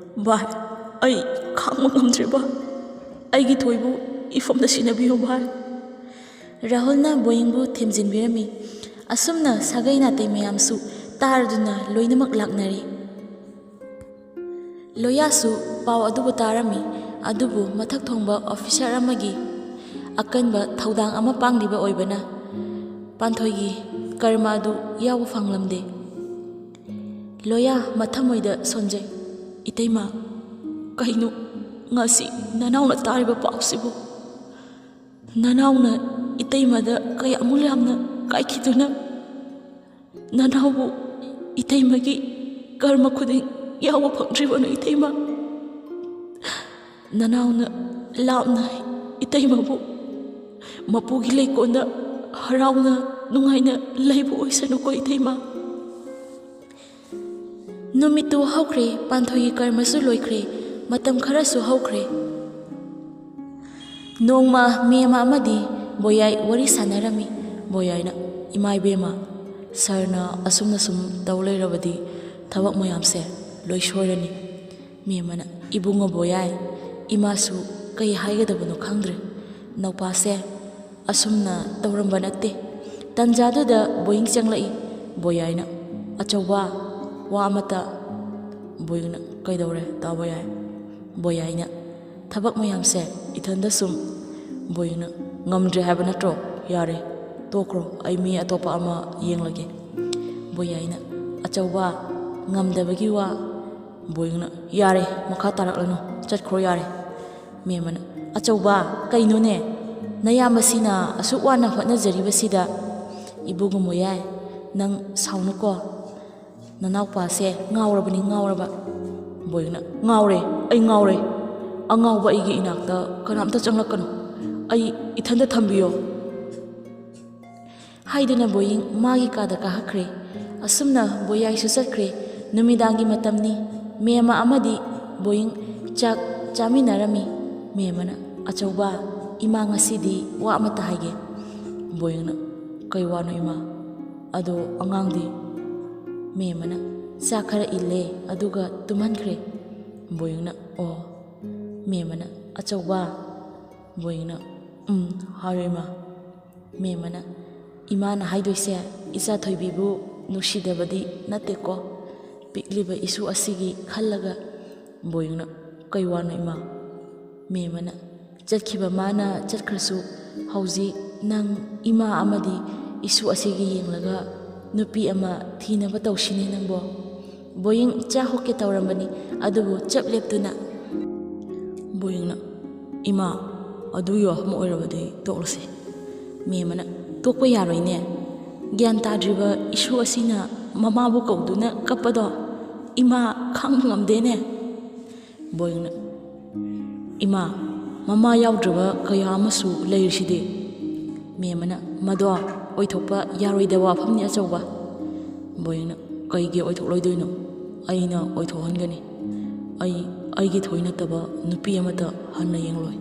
"ꯚꯥꯏ, ꯑꯩ ꯈꯥꯡꯕ ꯉꯝꯗ꯭ꯔꯦ ꯚꯥꯏ꯫ ꯑꯩꯒꯤ ꯊꯣꯏꯕꯨ ꯏꯐꯝꯗ ꯁꯤꯟꯅꯕꯤꯌꯨ ꯚꯥꯏ꯫" ꯔꯥꯍꯨꯜꯅ ꯕꯣꯌꯤꯡꯕꯨ ꯊꯦꯝꯖꯤꯟꯕꯤꯔꯝꯃꯤ꯫ ꯑꯁꯨꯝꯅ ꯁꯥꯒꯩ ꯅꯥꯇꯩ ꯃꯌꯥꯝꯁꯨ ꯇꯥꯔꯗꯨꯅ ꯂꯣꯏꯅꯃꯛ ꯂꯥꯛꯅꯔꯤ꯫ ꯂꯣꯌꯥꯁꯨ ꯄꯥꯎ ꯑꯗꯨꯕꯨ ꯇꯥꯔꯝꯃꯤ, ꯑꯗꯨꯕꯨ ꯃꯊꯛ ꯊꯣꯡꯕ ꯑꯣꯐꯤꯁꯥꯔ ꯑꯃꯒꯤ ꯑꯀꯟꯕ ꯊꯧꯗꯥꯡ ꯑꯃ ꯄꯥꯡꯂꯤꯕ ꯑꯣꯏꯕꯅ ꯄꯥꯟꯊꯣꯏꯒꯤ ꯀꯔꯃ ꯑꯗꯨ ꯌꯥꯎꯕ ꯐꯪꯂꯝꯗꯦ꯫ ꯂꯣꯌꯥ ꯃꯊꯃꯣꯏꯗ ꯁꯣꯟꯖꯩ꯫ "ꯏꯇꯩꯃ, ꯀꯩꯅꯣ ꯉꯁꯤ ꯅꯅꯥꯎꯅ ꯇꯥꯔꯤꯕ ꯄꯥꯎꯁꯤꯕꯨ? ꯅꯅꯥꯎꯅ ꯏꯇꯩꯃꯗ ꯀꯌꯥꯃꯨꯛ ꯌꯥꯝꯅ ꯀꯥꯏꯈꯤꯗꯨꯅ ꯅꯅꯥꯎꯕꯨ ꯏꯇꯩꯃꯒꯤ ꯀꯔꯃ ꯈꯨꯗꯤꯡ ꯌꯥꯎꯕ ꯐꯪꯗ꯭ꯔꯤꯕꯅꯣ ꯏꯇꯩꯃ? ꯅꯅꯥꯎꯅ ꯂꯥꯞꯅ ꯏꯇꯩꯃꯕꯨ ꯃꯄꯨꯒꯤ ꯂꯩꯀꯣꯜꯗ ꯍꯔꯥꯎꯅ ꯅꯨꯡꯉꯥꯏꯅ ꯂꯩꯕ ꯑꯣꯏꯁꯅꯨꯀꯣ ꯏꯇꯩꯃ꯫" ꯅꯨꯃꯤꯠꯇꯨ ꯍꯧꯈ꯭ꯔꯦ, ꯄꯥꯟꯊꯣꯏꯒꯤ ꯀꯔꯃꯁꯨ ꯂꯣꯏꯈ꯭ꯔꯦ꯫ ꯃꯇꯝ ꯈꯔꯁꯨ ꯍꯧꯈ꯭ꯔꯦ꯫ ꯅꯣꯡꯃ ꯃꯦꯝꯃ ꯑꯃꯗꯤ ꯕꯣꯌꯥꯏ ꯋꯥꯔꯤ ꯁꯥꯟꯅꯔꯝꯃꯤ꯫ ꯕꯣꯌꯥꯏꯅ, "ꯏꯃꯥ ꯏꯕꯦꯝꯃ, ꯁꯥꯔꯅ ꯑꯁꯨꯝꯅ ꯁꯨꯝ ꯇꯧ ꯂꯩꯔꯕꯗꯤ ꯊꯕꯛ ꯃꯌꯥꯝꯁꯦ ꯂꯣꯏ ꯁꯣꯏꯔꯅꯤ꯫" ꯃꯦꯝꯃꯅ, "ꯏꯕꯨꯡꯉꯣ ꯕꯣꯌꯥꯏ, ꯏꯃꯥꯁꯨ ꯀꯩ ꯍꯥꯏꯒꯗꯕꯅꯣ ꯈꯪꯗ꯭ꯔꯦ꯫ ꯅꯧꯄꯥꯁꯦ ꯑꯁꯨꯝꯅ ꯇꯧꯔꯝꯕ ꯅꯠꯇꯦ꯫" ꯇꯟꯖꯥꯗꯨꯗ ꯕꯣꯌꯤꯡ ꯆꯪꯂꯛꯏ꯫ ꯕꯣꯌꯥꯏꯅ, "ꯑꯆꯧꯕ, ꯋꯥ ꯑꯃꯇ꯫" ꯕꯣꯌꯤꯡꯅ, "ꯀꯩꯗꯧꯔꯦ ꯇꯥ ꯕꯣꯌꯥꯏ?" ꯕꯣꯌꯥꯏꯅ, "ꯊꯕꯛ ꯃꯌꯥꯝꯁꯦ ꯏꯊꯟꯗ ꯁꯨꯝ꯫" ꯕꯣꯌꯤꯡꯅ, "ꯉꯝꯗ꯭ꯔꯦ ꯍꯥꯏꯕ ꯅꯠꯇ꯭ꯔꯣ? ꯌꯥꯔꯦ, ꯇꯣꯛꯈ꯭ꯔꯣ, ꯑꯩ ꯃꯤ ꯑꯇꯣꯞꯄ ꯑꯃ ꯌꯦꯡꯂꯒꯦ꯫" ꯕꯣꯌꯥꯏꯅ, "ꯑꯆꯧꯕ, ꯉꯝꯗꯕꯒꯤ ꯋꯥ꯫" ꯕꯣꯌꯤꯡꯅ, "ꯌꯥꯔꯦ, ꯃꯈꯥ ꯇꯥꯔꯛꯂꯅꯨ, ꯆꯠꯈ꯭ꯔꯣ ꯌꯥꯔꯦ꯫" ꯃꯦꯝꯃꯅ, "ꯑꯆꯧꯕ, ꯀꯩꯅꯣꯅꯦ? ꯅꯌꯥꯝꯕꯁꯤꯅ ꯑꯁꯨꯛ ꯋꯥꯅ ꯍꯣꯠꯅꯖꯔꯤꯕꯁꯤꯗ꯫" "ꯏꯕꯨꯡꯉꯣ ꯕꯣꯌꯥꯏ, ꯅꯪ ꯁꯥꯎꯅꯨꯀꯣ꯫ ꯅꯅꯥꯎꯄꯥꯁꯦ ꯉꯥꯎꯔꯕꯅꯤ, ꯉꯥꯎꯔꯕ꯫" ꯕꯣꯌꯤꯡꯅ, "ꯉꯥꯎꯔꯦ, ꯑꯩ ꯉꯥꯎꯔꯦ꯫ ꯑꯉꯥꯎꯕ ꯑꯩꯒꯤ ꯏꯅꯥꯛꯇ ꯀꯅꯥꯝꯇ ꯆꯪꯂꯛꯀꯅꯨ꯫ ꯑꯩ ꯏꯊꯟꯗ ꯊꯝꯕꯤꯌꯣ꯫" ꯍꯥꯏꯗꯨꯅ ꯕꯣꯌꯤꯡ ꯃꯥꯒꯤ ꯀꯥꯗ ꯀꯥꯈꯠꯈ꯭ꯔꯦ꯫ ꯑꯁꯨꯝꯅ ꯕꯣꯌꯥꯏꯁꯨ ꯆꯠꯈ꯭ꯔꯦ꯫ ꯅꯨꯃꯤꯗꯥꯡꯒꯤ ꯃꯇꯝꯅꯤ꯫ ꯃꯦꯝꯃ ꯑꯃꯗꯤ ꯕꯣꯌꯤꯡ ꯆꯥꯛ ꯆꯥꯃꯤꯟꯅꯔꯝꯃꯤ꯫ ꯃꯦꯝꯃꯅ, "ꯑꯆꯧꯕ, ꯏꯃꯥ ꯉꯁꯤꯗꯤ ꯋꯥ ꯑꯃꯇ ꯍꯥꯏꯒꯦ꯫" ꯕꯣꯌꯤꯡꯅ, "ꯀꯩ ꯋꯥꯅꯣ ꯏꯃꯥ? ꯑꯗꯣ ꯑꯉꯥꯡꯗꯤ?" ꯃꯦꯝꯃꯅ, "ꯆꯥꯛ ꯈꯔ ꯏꯜꯂꯦ, ꯑꯗꯨꯒ ꯇꯨꯝꯍꯟꯈ꯭ꯔꯦ꯫" ꯕꯣꯌꯤꯡꯅ, "ꯑꯣ꯫" ꯃꯦꯝꯃꯅ, "ꯑꯆꯧꯕ꯫" ꯕꯣꯌꯤꯡꯅ, "ꯎꯝ, ꯍꯥꯏꯔꯣ ꯏꯃꯥ꯫" ꯃꯦꯝꯃꯅ, "ꯏꯃꯥꯅ ꯍꯥꯏꯗꯣꯏꯁꯦ ꯏꯆꯥ ꯊꯣꯏꯕꯤꯕꯨ ꯅꯨꯡꯁꯤꯗꯕꯗꯤ ꯅꯠꯇꯦꯀꯣ, ꯄꯤꯛꯂꯤꯕ ꯏꯁꯨ ꯑꯁꯤꯒꯤ ꯈꯜꯂꯒ꯫" ꯕꯣꯌꯤꯡꯅ, "ꯀꯩ ꯋꯥꯅꯣ ꯏꯃꯥ?" ꯃꯦꯝꯃꯅ, "ꯆꯠꯈꯤꯕ ꯃꯥꯅ ꯆꯠꯈ꯭ꯔꯁꯨ, ꯍꯧꯖꯤꯛ ꯅꯪ ꯏꯃꯥ ꯑꯃꯗꯤ ꯏꯁꯨ ꯑꯁꯤꯒꯤ ꯌꯦꯡꯂꯒ ꯅꯨꯄꯤ ꯑꯃ ꯊꯤꯅꯕ ꯇꯧꯁꯤꯅꯦ ꯅꯪꯕꯣ꯫" ꯕꯣꯌꯤꯡ ꯆꯥ ꯍꯨꯛꯀꯦ ꯇꯧꯔꯝꯕꯅꯤ, ꯑꯗꯨꯕꯨ ꯆꯞ ꯂꯦꯞꯇꯨꯅ꯫ ꯕꯣꯌꯤꯡꯅ, "ꯏꯃꯥ, ꯑꯗꯨꯒꯤ ꯋꯥꯐꯝ ꯑꯣꯏꯔꯕꯗꯤ ꯇꯣꯛꯂꯁꯤ꯫" ꯃꯦꯝꯃꯅ, "ꯇꯣꯛꯄ ꯌꯥꯔꯣꯏꯅꯦ꯫ ꯒ꯭ꯌꯥꯟ ꯇꯥꯗ꯭ꯔꯤꯕ ꯏꯁꯨ ꯑꯁꯤꯅ ꯃꯃꯥꯕꯨ ꯀꯧꯗꯨꯅ ꯀꯞꯄꯗꯣ ꯏꯃꯥ ꯈꯥꯡꯕ ꯉꯝꯗꯦꯅꯦ꯫" ꯕꯣꯌꯤꯡꯅ, "ꯏꯃꯥ, ꯃꯃꯥ ꯌꯥꯎꯗ꯭ꯔꯕ ꯀꯌꯥ ꯑꯃꯁꯨ ꯂꯩꯔꯤꯁꯤꯗꯤ꯫" ꯃꯦꯝꯃꯅ, "ꯃꯗꯣ ꯑꯣꯏꯊꯣꯛꯄ ꯌꯥꯔꯣꯏꯗꯕ ꯋꯥꯐꯝꯅꯤ ꯑꯆꯧꯕ꯫" ꯕꯣꯌꯤꯡꯅ, "ꯀꯩꯒꯤ ꯑꯣꯏꯊꯣꯛꯂꯣꯏꯗꯣꯏꯅꯣ? ꯑꯩꯅ ꯑꯣꯏꯊꯣꯛꯍꯟꯒꯅꯤ꯫" ꯑꯩ ꯑꯩꯒꯤ ꯊꯣꯏ ꯅꯠꯇꯕ ꯅꯨꯄꯤ ꯑꯃꯠꯇ ꯍꯟꯅ ꯌꯦꯡꯂꯣꯏ,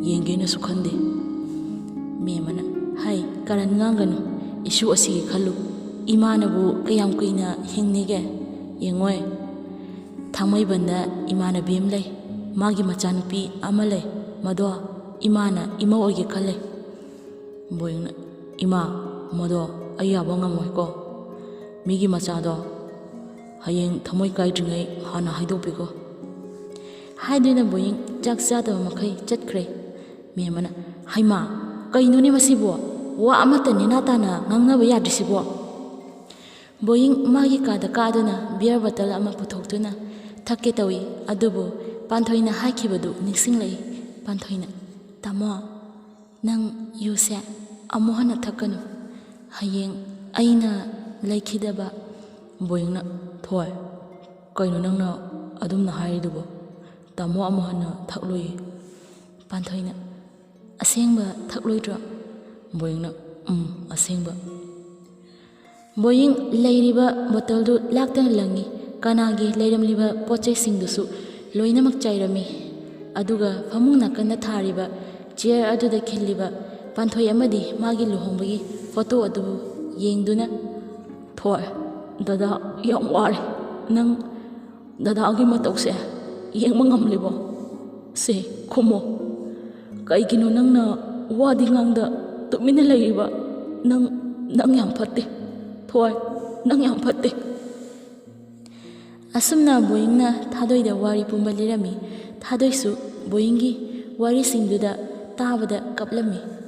ꯌꯦꯡꯒꯦꯅꯁꯨ ꯈꯟꯗꯦ꯫ ꯃꯦꯝ ꯑꯃꯅ, "ꯍꯩ, ꯀꯔꯟ ꯉꯥꯡꯒꯅꯨ, ꯏꯁꯨ ꯑꯁꯤꯒꯤ ꯈꯜꯂꯨ꯫ ꯏꯃꯥꯅꯕꯨ ꯀꯌꯥꯝ ꯀꯨꯏꯅ ꯍꯤꯡꯅꯤꯒꯦ? ꯌꯦꯡꯉꯣꯏ, ꯊꯥꯡꯃꯩꯕꯟꯗ ꯏꯃꯥꯟꯅꯕꯤ ꯑꯃ ꯂꯩ, ꯃꯥꯒꯤ ꯃꯆꯥꯅꯨꯄꯤ ꯑꯃ ꯂꯩ, ꯃꯗꯣ ꯏꯃꯥꯅ ꯏꯃꯧ ꯑꯣꯏꯒꯦ ꯈꯜꯂꯦ꯫" ꯕꯣꯌꯤꯡꯅ, "ꯏꯃꯥ, ꯃꯗꯣ ꯑꯩ ꯌꯥꯕ ꯉꯝꯃꯣꯏꯀꯣ꯫ ꯃꯤꯒꯤ ꯃꯆꯥꯗꯣ ꯍꯌꯦꯡ ꯊꯃꯣꯏ ꯀꯥꯏꯗ꯭ꯔꯤꯉꯩ ꯍꯥꯟꯅ ꯍꯥꯏꯗꯣꯛꯄꯤꯈꯣ꯫" ꯍꯥꯏꯗꯨꯅ ꯕꯣꯌꯤꯡ ꯆꯥꯛ ꯆꯥꯗꯕ ꯃꯈꯩ ꯆꯠꯈ꯭ꯔꯦ꯫ ꯃꯦꯝ ꯑꯃꯅ, "ꯍꯩꯃꯥ, ꯀꯩꯅꯣꯅꯦ ꯃꯁꯤꯕꯣ? ꯋꯥ ꯑꯃꯠꯇ ꯅꯦꯅꯥ ꯇꯥꯅ ꯉꯥꯡꯅꯕ ꯌꯥꯗ꯭ꯔꯤꯁꯤꯕꯣ?" ꯕꯣꯌꯤꯡ ꯃꯥꯒꯤ ꯀꯥꯗ ꯀꯥꯗꯨꯅ ꯕꯤꯌꯔ ꯕꯣꯇꯜ ꯑꯃ ꯄꯨꯊꯣꯛꯇꯨꯅ ꯊꯛꯀꯦ ꯇꯧꯏ꯫ ꯑꯗꯨꯕꯨ ꯄꯥꯟꯊꯣꯏꯅ ꯍꯥꯏꯈꯤꯕꯗꯨ ꯅꯤꯡꯁꯤꯡꯂꯛꯏ꯫ ꯄꯥꯟꯊꯣꯏꯅ, "ꯇꯥꯃꯣ, ꯅꯪ ꯌꯨꯁꯦ ꯑꯃꯨꯛ ꯍꯟꯅ ꯊꯛꯀꯅꯨ꯫ ꯍꯌꯦꯡ ꯑꯩꯅ ꯂꯩꯈꯤꯗꯕ꯫" ꯕꯣꯌꯤꯡꯅ, "ꯊꯣꯏ, ꯀꯩꯅꯣ ꯅꯪꯅ ꯑꯗꯨꯝꯅ ꯍꯥꯏꯔꯤꯗꯨꯕꯣ? ꯇꯥꯃꯣ ꯑꯃꯨꯛ ꯍꯟꯅ ꯊꯛꯂꯣꯏꯌꯦ꯫" ꯄꯥꯟꯊꯣꯏꯅ, "ꯑꯁꯦꯡꯕ ꯊꯛꯂꯣꯏꯗ꯭ꯔꯣ?" ꯕꯣꯌꯤꯡꯅ, "ꯎꯝ, ꯑꯁꯦꯡꯕ꯫" ꯕꯣꯌꯤꯡ ꯂꯩꯔꯤꯕ ꯕꯣꯇꯜꯗꯨ ꯂꯥꯛꯇꯅ ꯂꯪꯉꯤ꯫ ꯀꯅꯥꯒꯤ ꯂꯩꯔꯝꯂꯤꯕ ꯄꯣꯠ ꯆꯩꯁꯤꯡꯗꯨꯁꯨ ꯂꯣꯏꯅꯃꯛ ꯆꯥꯏꯔꯝꯃꯤ꯫ ꯑꯗꯨꯒ ꯐꯃꯨꯡ ꯅꯥꯀꯟꯗ ꯊꯥꯔꯤꯕ ꯆꯤꯌꯔ ꯑꯗꯨꯗ ꯈꯤꯜꯂꯤꯕ ꯄꯥꯟꯊꯣꯏ ꯑꯃꯗꯤ ꯃꯥꯒꯤ ꯂꯨꯍꯣꯡꯕꯒꯤ ꯐꯣꯇꯣ ꯑꯗꯨꯕꯨ ꯌꯦꯡꯗꯨꯅ, "ꯊꯣꯏ, ꯗꯗꯥ ꯌꯥꯝ ꯋꯥꯔꯦ꯫ ꯅꯪ ꯗꯗꯥꯒꯤ ꯃꯇꯧꯁꯦ ꯌꯦꯡꯕ ꯉꯝꯂꯤꯕꯣ? ꯁꯦ, ꯈꯨꯝꯃꯣ꯫ ꯀꯩꯒꯤꯅꯣ ꯅꯪꯅ ꯋꯥꯗꯤ ꯉꯥꯡꯗ ꯇꯨꯃꯤꯟꯅ ꯂꯩꯔꯤꯕ? ꯅꯪ, ꯅꯪ ꯌꯥꯝ ꯐꯠꯇꯦ꯫ ꯊꯣꯏ, ꯅꯪ ꯌꯥꯝ ꯐꯠꯇꯦ꯫" ꯑꯁꯨꯝꯅ ꯕꯣꯌꯤꯡꯅ ꯊꯥꯗꯣꯏꯗ ꯋꯥꯔꯤ ꯄꯨꯝꯕ ꯂꯤꯔꯝꯃꯤ꯫ ꯊꯥꯗꯣꯏꯁꯨ ꯕꯣꯌꯤꯡꯒꯤ ꯋꯥꯔꯤꯁꯤꯡꯗꯨꯗ ꯇꯥꯕꯗ ꯀꯞꯂꯝꯃꯤ꯫